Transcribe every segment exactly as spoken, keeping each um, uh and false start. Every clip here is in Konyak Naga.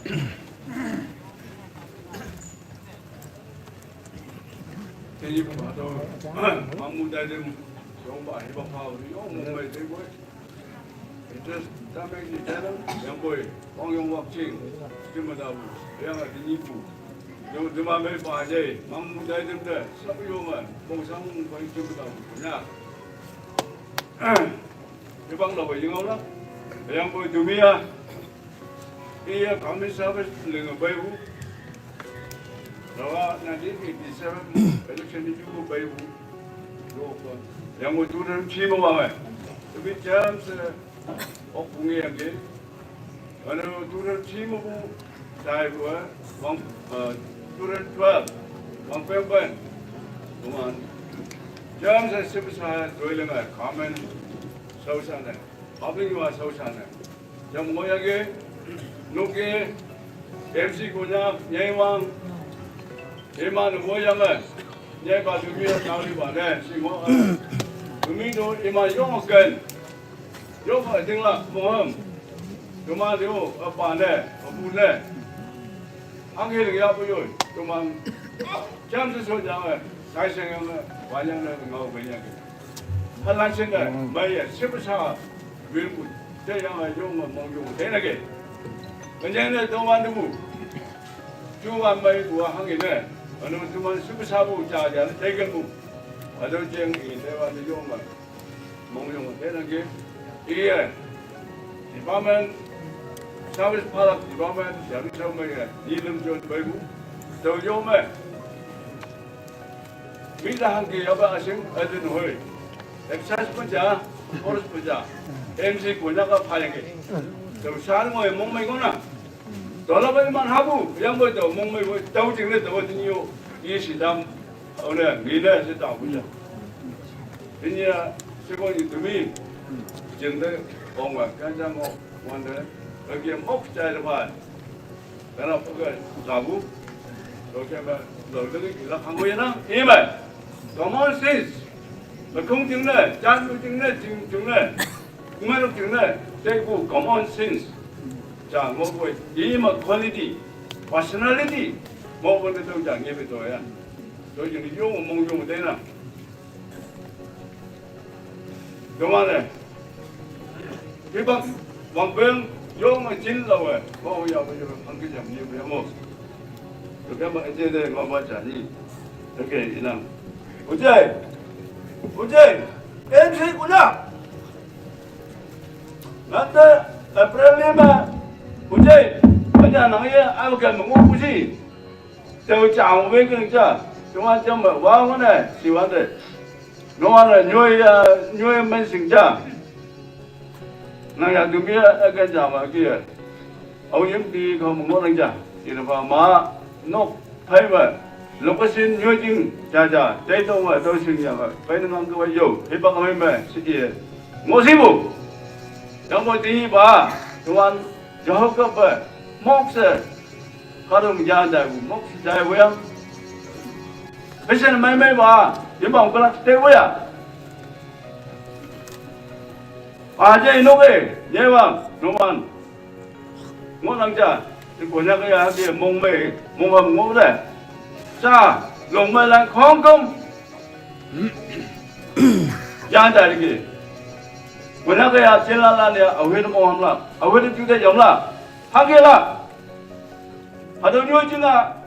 Tenyih pa to, mangmu dai dem, yong ba hiba pa, yong mung mai de boy. Interest ta mai ni dai dem, yong boy, kong yong wak ching, stima da bu, yong a tenyih bu. Yong dema mai pa jai, mangmu dai dem de, sab yong a, kong sang mung pa stima da bu, nya. Ibang la ba yong la, yong boy dumia. Iya kami service lenga baibu. Lawa nineteen eighty-seven election ni juga baibu. Yong ko two thousand three mo wang eh. Tapi jam se ok bungi yang ke. Ano two thousand three mo bu dai bu eh. Wang, eh, two thousand twelve. Wang peng peng. Tuman. Jam se sip sa doi lenga comment. Sau sa ne. Public wa sau sa ne. Jam mo ya ke, no ke, M C ko nya, nyai wang, ima no mo ya me, nyai ba tu mi na li ba ne, si mo, tu mi do ima yong ken, yong ka ding la mo ham, tu ma do, a pa ne, a bu ne, ang he ya bu yo, tu ma, jam se so ya me, sai se ya me, wa ya ne, ngau be ya ke. Ha lan se ne, mai ya, se bu sa, Win bu, te yang a yong a mong yong te na ke. Ka nyang ne dong wan bu. Ju wan mai bu hang in ne. Anu tu man su sa bu ja ja te ke bu. A do jeng i te wan yong a mong yong te na ke. I ye. Department, service product department, ya ni sau mai ye. Ni lem jon bai bu. Do yong mai. Mi da hang ke ya ba asing, a din hoi. Excise pa ja, forest pa ja. M C ko nya ka pa yang ke. So sa mo mong mai ko na. Dola ba man habu, yang bo do mong mai bo, do jing le do jing yo. Yi si dam. O ne, mi ne si dam bu ja. Ini ya, se ko ni tu mi. Jing de, ong wa, kan ja mo, wan de. Ba ke mok ja de pa. Kana puka zabu, lo ke ma, lo le ki la khang wei na, i ma. Common sense. Ma kung ting ne, jan lu ting ne, ting ting ne. Kuma lu ting ne, te ku common sense. Ja mo ko, i ma quality, personality. Mo ko ne to ja nge be to ya. To jing yo mo mo yo mo te na. Yong wan ne. Ki bang, wang peng, yong a jin la we. Wa ya we, yong a pang ki jam ni we mo. To ke ma je de ma ma ja ni. To ke inang. U je. U je. M C ku ja. Nante April lima. U je. Ma ja nang ye, a ke ma ngu ku si. Teu chang wei keng cha, chunga cham ba wa ngone, si wan de. No wan de, nyoi ya, nyoi men sing cha. Nang ya dumi ya, a keng cha ma ki ya. Au yim di ko mo ngone cha. Ina ba ma, nok, phai ba. Lok ka sin nyoi jing, cha cha, tei tong ba, tau sing ya ba. Pai nang ko yo, hei ba ka mai ma, si ki ya. Ngo si bu. Yang mo di ba, tuan, jahok ka ba, mok se. Ka dong yan dai wu, mok si dai wu yang. Pesen mai mai ba, yim bang pala te wu ya. Ba je no ke, ye bang, no man. Ngo nang ja, ti ko nya ke ya, ti mong mai, mong bang ngo de. Sa, long mai lang khong kong. Yan dai ke. Ko nya ke ya, ti la la ne, a wen mong ham la, a wen ju de yom la. Ha ke la. Hado nyo jing a,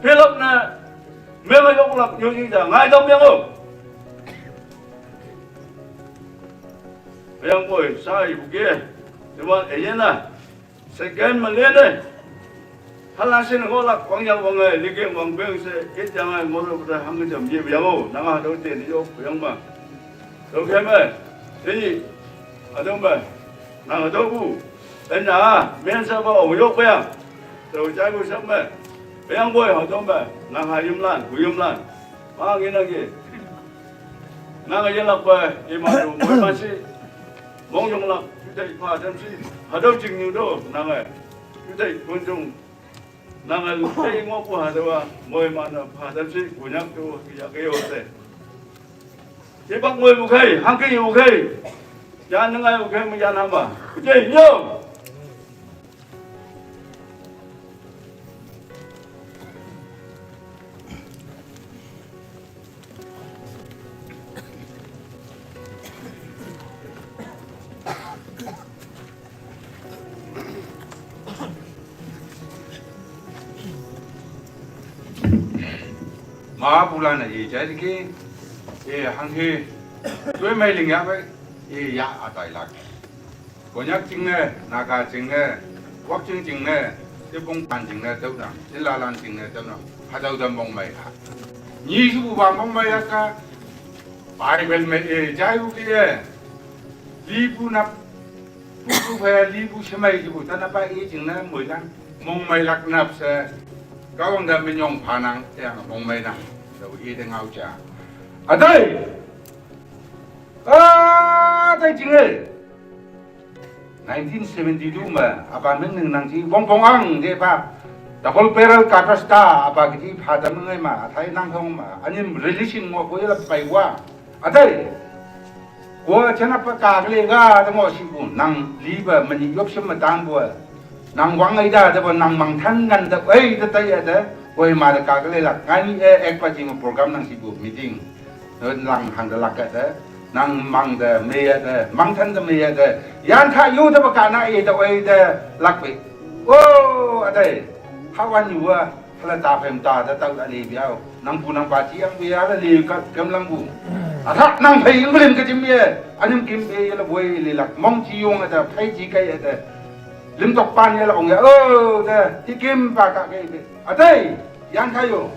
pelok na, mema yok lak nyo jing ja, ngai dam yang o. Yang boy, sai buke, cuma eyen na, second malene. Hala sin ngo lak wang yang wang ai, ligeng wang beng se, it yang ai, ngoro bda hang jam ye yang o, nang hado te ni yok yang ma. Lo ke me, ni, adong ba, nang adong bu, en na, men sa ba, o yok ba yang, to jai bu sa me, ba yang boy, adong ba, nang ha yum lan, bu yum lan, ma ngi nang ye, nang ye lak ba, i ma do, boy ma si, mong yong lak, tu dai pa dam si, adong jing nyu do, nang ai, tu dai kun jong, nang ai, tu dai ngo bu ha do ba, boy ma na pa dam si, bu nyam tu, ya ke yo se. Ki bak ngoi bu khai, hang ki bu khai. Yan ngai bu khai mu yan hamba. Ku je yo. Ma pulan a i jai ki, e, hang he, tui mai ling ya bai, e, ya a tai lak. Konyak jing ne, Naga jing ne, Wakching jing ne, Tipung Pan jing ne, tau na, Ilalan jing ne, tau na, ha tau da mong mai ha. Ni su ba mong mai ya ka, Bible mai, e, jai u ki, e, li pu na, pu pu fa li pu shi mai ji bu, ta na pa e jing ne, mui lan, mong mai lak nap se, ka wang da min yong pa nang, e, mong mai nang, da u e de ngau ja. A dai, a dai jing e. Nineteen seventy-two ma, apa meng neng nang ji, wong pong ang, de pa. Double barrel ka ta sta, apa ki ji pa da meng ai ma, a thai nang hong ma, a nim relation mo ko ya la pai wa. A dai. Ko chana pa ka le ga, da mo shi bu, nang li ba, ma ni yop shi ma tang bu. Nang wang ai da, da ba nang mang than ngan da, ai da tai ya da, ko ma da ka le la, ngan e ek pa ji ma program nang shi bu, meeting. Nang hang da lak ka da, nang mang da me ya da, mang than da me ya da, yan kha yu da ba ka na e da oi da lak pe. O, a dai, ha wan yu wa, ha la ta phem ta da tau da le biao, nang bu nang ba ji ang bia la le ka kam lang bu. A tha nang phei ing lim ka jim ye, a nim kim be ya la boi le lak, mong ji yong da, phei ji kai ya da, lim tok pan ya la ong ya, o, da, ti kim ba ka kai be. A dai, yan kha yu.